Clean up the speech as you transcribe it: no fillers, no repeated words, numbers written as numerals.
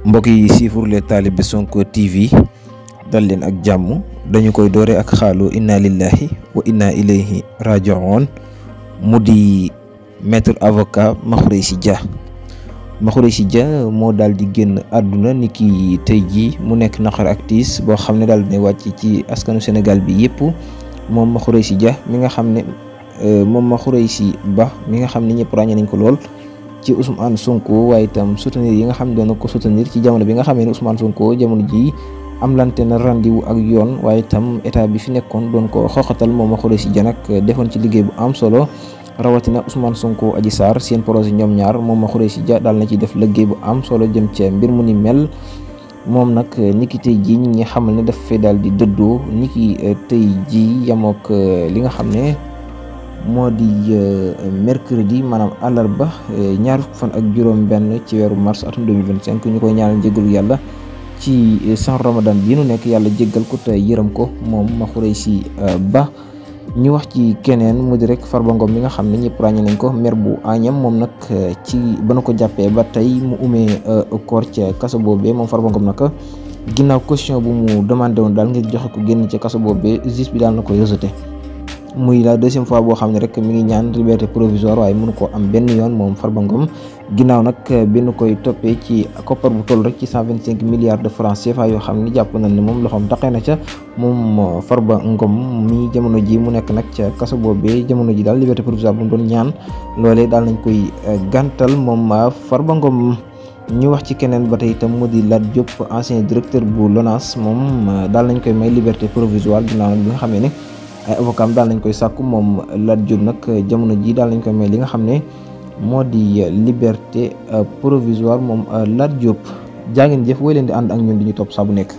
mbokk yi siifur les talibé Sonko TV dal leen ak jàmm. dañu koy doore ak xaalu inna lillahi wa inna ilayhi raji'un mu di maître avocat Makhoureyssi Dia. Makhoureyssi Dia moo daal di génn àdduna ni ki tey jii mu nekk naqar ak tiis boo xam ne daal di wàcc ci askanu Sénégal bi yëpp. moom Makhoureyssi Dia mi nga xam ne moom Makhoureyssi Ba mi nga xam ne ñëpp ràññee nañ ko lool ci Ousmane Sonko, waaye itam soutenir yi nga xam ne doon na ko soutenir ci jamono bi nga xamee ne Ousmane Sonko jamono ji am lante na rendez-vous ak yoon, waaye itam état bi fi nekkoon doon ko xoxatal. moom Makhoureyssi Dia nag defoon ci liggéey bu am solo rawatina Ousmane Sonko Adji Sarr seen projet ñoom ñaar. moom Makhoureyssi Dia daal na ci def liggéey bu am solo jëm ca mbir mu ni mel. moom nag niki tey jii ñi ngi xamal ne daf fee daal di dëddoo niki tey jii yamook li nga xam ne moo di mercredi maanaam àllarba ñaar fukki fan ak juróom-benn ci weeru mars atum 2025 ñu koy ñaanal jéggalu yàlla ci san ramadan bii nu nekk, yàlla jéggal ko te yërëm ko moom Makhoureyssi Ba. ñu wax ci keneen mu di rek Farba Ngom mi nga xam ne ñëpp ràññee nañ ko maire bu Agnam. moom nag ci ba na ko jàppee ba tey mu umee koor ca kaso boobee. moom Farba Ngom nag ginnaaw caution bu mu demandé woon daal ngir joxe ko génn ca kaso boobee, justice bi daal na koy rejeté. muy la deuxième fois boo xam ne rek mi ngi ñaan liberté provisoire, waaye mënu ko am benn yoon moom Farba Ngom. ginnaaw nag benn koy toppee ci koppar bu toll rek ci 125 milliards de francs CFA yoo xam ne jàpp nañ ne moom loxoom taqee na ca. moom Farba Ngom mi jamono ji mu nekk nag ca kaso boobee jamono ji daal liberté provisoire bu mu doon ñaan loolee daal nañ koy gàntal moom Farba Ngom. ñu wax ci keneen ba tey itam mu di Lat Diop, ancien directeur bu LONASE. moom daal nañ koy may liberté provisoire ginnaaw bi nga xamee ne ay avocat am daal nañ koy sàkku. moom Lat Diop nag jamono ji daal nañ koy may li nga xam ne moo di liberté provisoire moom Lat Diop. jaa ngeen jëf, woy leen di ànd ak ñun di ñu topp saa bu nekk.